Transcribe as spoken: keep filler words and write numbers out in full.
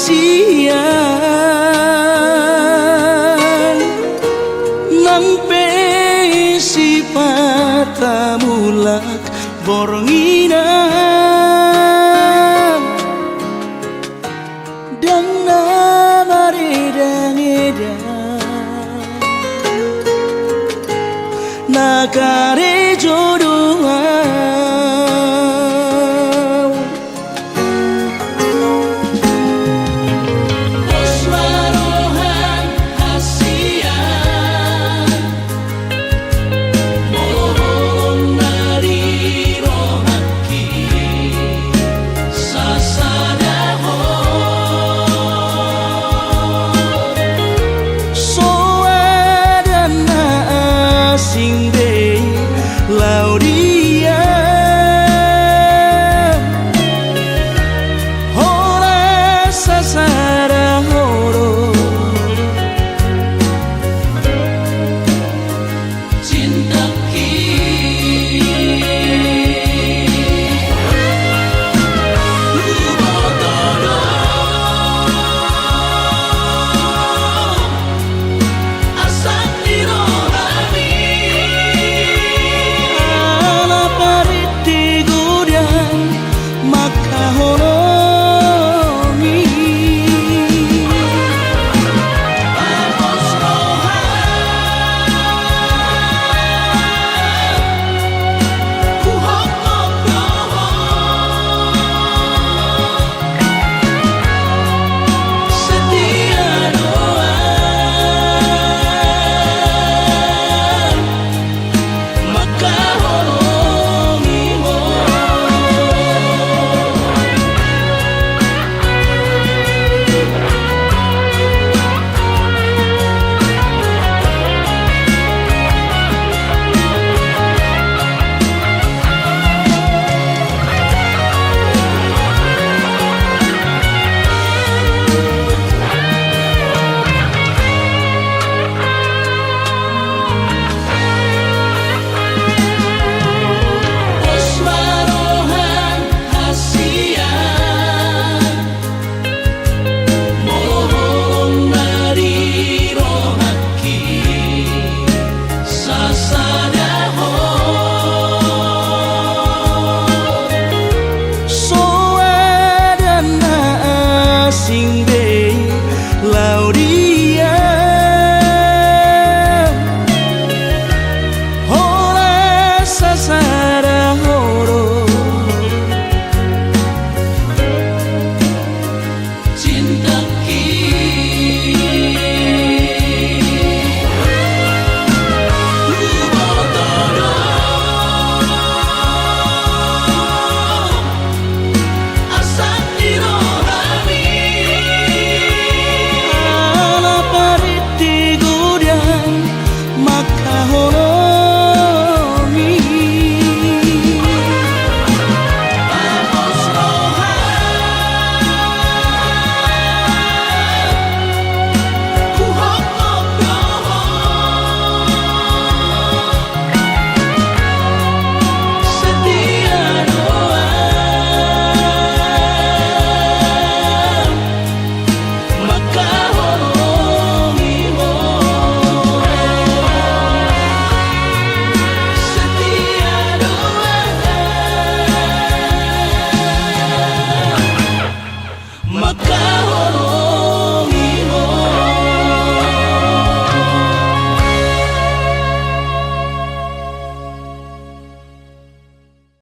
Ia nang pe sipata mulak borngina, ndang na maredang-edang na karejo do ahu. Pos ma roham hasian, molo holong na di rohangki sasada ho. So ada na asing be laho di au, holan sasada ho do. Cintaki, huboto do asam ni rohami. Ala parit di godang mangkaholongi. Pos roham, huhonghong do ho. Setia do au mangkaholongi ho. Pos ma roham hasian, molo holong na di rohangki sasada ho. So ada na asing be laho di au, holan sasada ho do. Cintaki, huboto do asam ni rohami. Ala parit di godang mangkahol